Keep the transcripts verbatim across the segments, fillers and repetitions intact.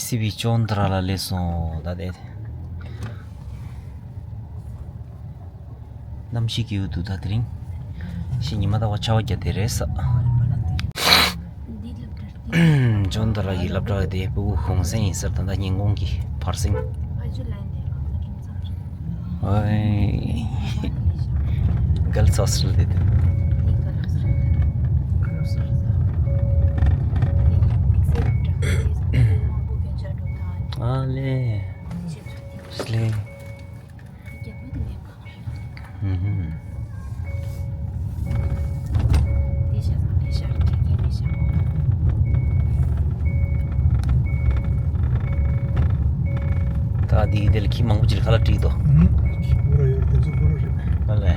སི་བི་ཅོན་ཏ་ར་ལ་སླེབས་སོང་། ད་དེ་གནམ་གཤིས་སྐྱིད་པོ་འདུག་ད་དེ་རིང་ཕྱི་ཉི་མ་ཟླ་བ་ཆར་པ་བརྒྱབ་དེ་རེད་ས། ཅོན་ཏ་ར་གི་སློབ་གྲྭ་དེ་ཕྲུ་གུ་གུང་སེང་ཡིན་ཟེར། ད་ལྟ་ཉིན་གུང་གི་བར་སེང་། ཨོའི། གལ་ཚོགས་སུ་ལས་དེ། ཨ་ལེ། ལེ། ཧུམ་ཧུམ། ད་འདི་གི་དེ་ལ་ཁྱི་མང་པོ་ཅིག་ཁ་ལག་སྤྲད་དོ། ཨུམ། ཁྱི་ཁོ་ར་ཡོད་དེ་ཚོ་ཁོ་ར་རེད། ཨ་ལེ།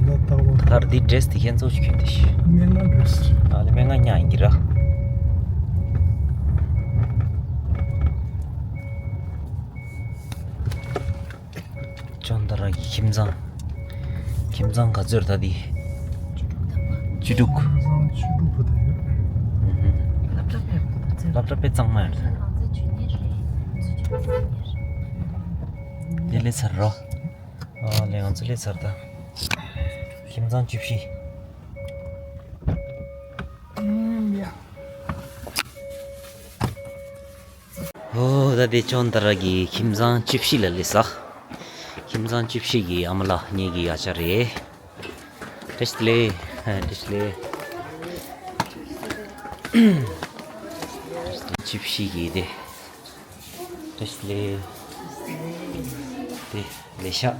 གོང་ད་ལྟ་བ། ད་འདི་ཌི་རེ་སི་དེ་ཁྱེད་ཚོ་ཞིག་གྱོན་དེ་ཤི། སྨན་ཁང་ཌི་རེ་སི་རེད། ཨ་ལེ། སྨན་ཁང་ཉག་ཡིན་གྱི་ར། ཅོན་ཏ་ར་གི་ཁྱིམ་ཚང་། ཁྱིམ་ཚང་ག་ཚོད་རེད་ད་འདི། བཅུ་དྲུག་བཅུ་དྲུག་ཁོ་ཐག་ཡོད། སློབ་གྲྭ་དཔེ་གཙང་མ་ཡོད། དེ་ལས་ཚར་རོ། ཨ་ལས་ང་ཚོ་ལས་ཚར་ད། ཁྱིམ་ཚང་བཅུ་བཞི། ཨུམ་ཡ། ཨོ་ད་དེ་ཅོན་ཏ་ར་གི་ཁྱིམ་ཚང་བཅུ་བཞི་ལ་སླེབས་ས། ཁྱིམ་ཚང་བཅུ་བཞི་གི་ཨ་མ་ལགས་ངེད་ཀྱི་ཨ་ཅག་རེད། བཀྲ་ཤིས་བདེ་ལེགས། བཀྲ་ཤིས་བདེ་ལེགས། བཅུ་བཞི་གི་དེ། བཀྲ་ཤིས་བདེ་ལེགས། དེ་ལས་ཤག་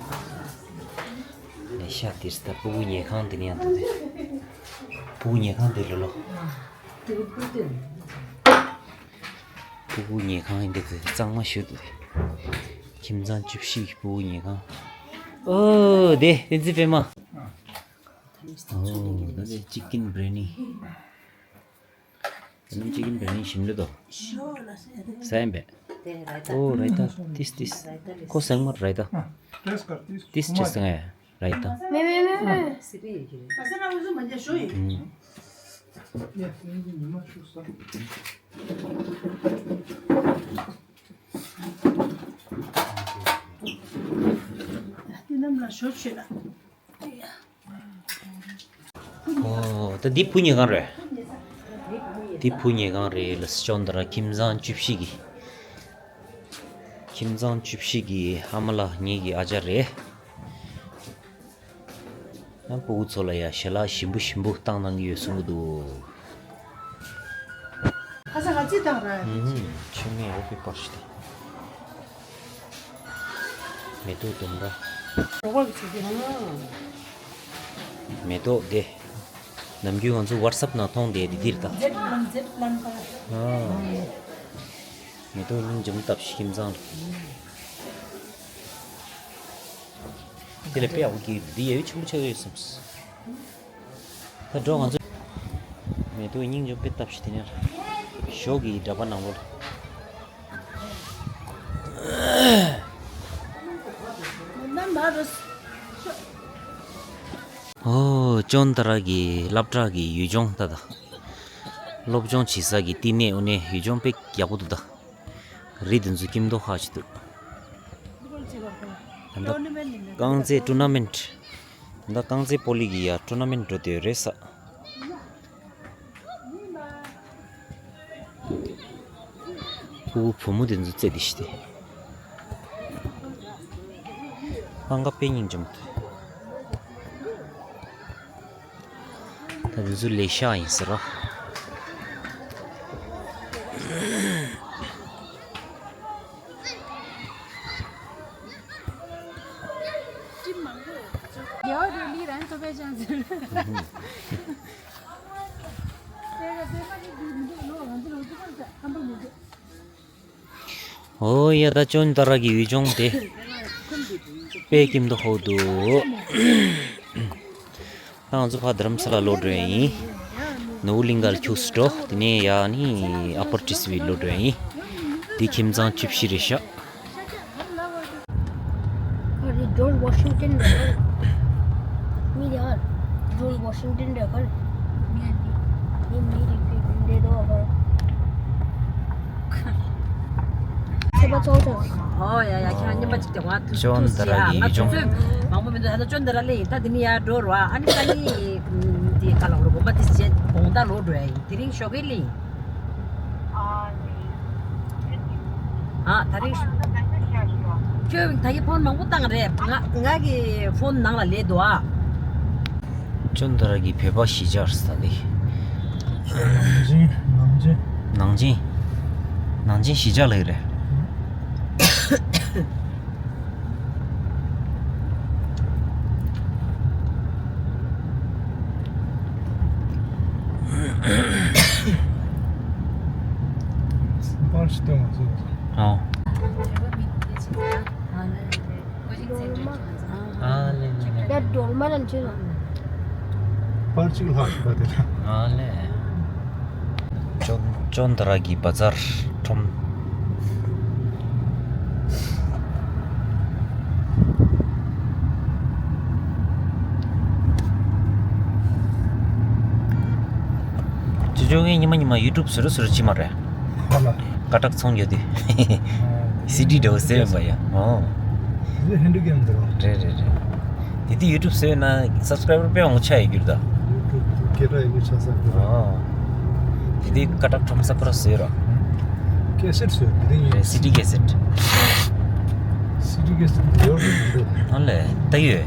ལས་ཤག་དེ་ད་སྤུ་གུ་ཉལ་ཁང་དེ་ནས་ཡང་འདུག་དེ། སྤུ་གུ་ཉལ་ཁང་དེ་ལོ་ལོ། སྤུ་གུ་ཉལ་ཁང་ཡིན་འདུག་དེ་གཙང་མ་ཞིག་འདུག་དེ། ཁྱིམ་ཚང་བཅུ་བཞི་གི་སྤུ་གུ་ཉལ་ཁང་། ཨོ་དེ་བསྟན་འཛིན་པད་མ། ཨོ་ད་དེ་ཅི་ཀིན་བི་རི་ཡ་ནི། དེ་ནམ་ཅི་ཀིན་བི་རི་ཡ་ནི་ཞིམ་ལེ་དོ། ས་ཡན་པས། ཨོ་ར་ཡི་ཏ་ཏིས་ཏིས། ཁོ་སེང་མ་ར་ཡི་ཏ། ཏིས་ཏིས་སེང་ཡ། ར་ཡི་ཏ། མེ་མེ་མེ་མེ། ཨོ་ད་འདི་བུ་ཉལ་ཁང་རེད། འདི་བུ་ཉལ་ཁང་རེད་ལ། ཅོན་ཏ་ར་ཁྱིམ་ཚང་བཅུ་བཞི་གི། ཁྱིམ་ཚང་བཅུ་བཞི་གི་ཨ་མ་ལགས་ངེད་ཀྱི་ཨ་ཅག་རེད། ཡང་སྤུ་གུ་ཚོ་ལ་ཡ་ཞལ་ལག་ཞིམ་པོ་ཞིམ་པོ་བཏང་གནང་གི་ཡོད་གསུང་གི་འདུག་ཁ་ས་ང་ཅི་བཏང་ར། ཨུ་ཧུམ། ཆུ་མེད་འོ་པི་པར་ཞིག་དེ། མེ་ཏོག་ལྡུམ་ར། རོགས་པ་གི་ཆུ་དེ། མེ་ཏོག་དེ། ནམ་རྒྱུན་ང་ཚོ་ཝ་ཊི་སེབ་ནང་མཐོང་དེ་དེ་འདིར་ད། མཛེས་ལམ་མཛེས་ལམ་པ། ཨ། མེ་ཏོག་སྙིང་རྗེ་མོ་བཏབ་ཤིག་ཁྱིམ་ཚང་ལ། དེ་ལས་དཔེ་ཡག་པོ་སྐྱེས་འདུག་འདི་ཡ་ཡུ་ཆེན་པོ་ཆགས་ཡོད་བསམས། ད་འགྲོ་ང་ཚོ། མེ་ཏོག་སྙིང་རྗེ་དཔེ་བཏབ་ཤིག་དེ་ནས་ཞོགས་ཀྱི་འདྲ་པར་ནང་ལོགས་ལ། ཨོ་ཅོན་ཏ་ར་གི་སློབ་གྲྭ་གི་ཡུལ་ལྗོངས་ད་ད། སློབ་སྦྱོང་བྱེད་ས་གི་བསྟི་གནས་དབུ་གནས་ཡུལ་ལྗོངས་དཔེ་ཡག་པོ་འདུག་ད། རི་དེ་ཚོ་སྐྱིད་མདོག་ཁ་ཅིག་འདུག་ད་ལྟ་རྐང་རྩེད་ཊུར་ན་མེན་ཊི། ད་ལྟ་རྐང་རྩེད་སྤོ་ལོ་གི་ཡ་ཊུར་ན་མེན་ཊི་འགྲོ་བསྡད་ཡོད་རེད་ས། ཕྲུ་གུ་བུ་མོ་དེ་ཚོ་རྩེད་བསྡད་ཤག་སྟེ། ཨང་ཀ་དཔེ་སྙིང་རྗེ་མོ་འདུག་ད་དེ་ཚོ་ལས་ཤག་ཡིན་ཟེར་རོ། ཨོ་ཡ་ད་ཅོན་ཏ་ར་གི་ཡུལ་ལྗོངས་དེ་དཔེ་སྐྱིད་མདོག་ཁ་པོ་འདུག་ད་ང་ཚོ་ཕར་རྡ་རམ་ས་ལ་ལོག་འགྲོ་ཡ་ཡིན། ནོར་བུ་གླིང་ག་ལ་ཁྱུག་ཙམ་འགྲོ། དེ་ནས་ཡ་ནི་ཨ་པར་ཊི་སི་ཝི་ལོག་འགྲོ་ཡ་ཡིན། འདི་ཁྱིམ་ཚང་བཅུ་བཞི་རེད་ཤག George Washington རེད་ཁར། མི་དེ་ཁར། George Washington རེད་ཁར། མི་དེ། མི་མི་རིགས་ཀྱི་འདྲེ་དོ་ཁར། ཚོད་པ་ཚོགས་ཆོག་ཨོ་ཡ་ཡ། ཁྱེད་རང་མཉམ་པ་ཅིག་ཀྱང་ང་ཐུག་ཅོན་ཐུག་ཟེར་ཏ་ར་ཨ། གི་ང་ཡུལ་ལྗོངས། དུས་ཚོད་མང་པོ་མི་འདུག་ད་ལྟ་ཅོན་ཏ་ར་ལ་ཡིན། ད་འདི་ནས་ཡར་འགྲོ་རོགས་ཨ། ཨ་ནི་ད་ནི་དེ་ག་ལ་རོ་དགོན་པ་དེ་བྱས་དགོང་དག་ལོག་འགྲོ་ཡ་ཡིན། དེ་རིང་ཞོགས་ཀས་ལ་ཡིན། ཨ་ད་རིང་ཁྱོད་ད་གི་ཕོན་མང་པོ་བཏང་རེད། ང་ང་གི་ཕོན་ནང་ལ་སླེབས་འདུག་ཨ། ཅོན་ཏ་ར་གི་བོད་པ་གཞིས་ཆགས་ས་དེ། ནང་ཆེན་ནང་ཆེན། ནང་ཆེན་ནང་ཆེན་གཞིས་ཆགས་ལ་ཡོད་རེད། པར་ཞིག་སྟོན་མ་སོང་། ཨོ། ཨ་ལེ་ལེ་ལེ། ད་སྒྲོལ་མ་རང་ཆེ་ལ། པར་གཅིག་ལྷག་པ་དེ་ལ། ཨ་ལེ། ཅོན་ཅོན་ཏ་ར་གི་བ་ཛར་ཁྲོམ། ཅོ་ཅོ་ངས་ཉི་མ་ཉི་མ་ཡུ་ཊུབ་བཟོ་རུ་བཟོ་རུ་ཅི་མ་རེད། ཧ་ལ། སྐད་གྲགས་ཚོང་རྒྱུ་དེ། སི་ཌི་འདྲ་བོ་ཟེར་བ་ཡ། ཨོ། དེ་ཧན་རི་གེམ་འདི་རོ། རེད་རེད་རེད། དེ་དུས་ཡུ་ཊུབ་བཟོས་ན་སབ་སི་ཀ་རའི་བར་དཔེ་མང་པོ་ཆགས་ཡོད་རྒྱུ་རེད་ད། ཡུ་ཊུབ་སྐད་གྲགས་ཡོད་པོ་ཆགས་ས་རྒྱུ་རེད། ཨོ། དེ་དུས་སྐད་གྲགས་ཁྲོམ་ས་ཁོ་ར་བཟོས་རོ། ཀེ་སེ་ཊི་བཟོས་དེ་རིང་རེད། སི་ཌི་ཀེ་སེ་ཊི། སི་ཌི་ཀེ་སེ་ཊི་ཡོད་རེད། ཨ་ལེ་ད་ཡོད།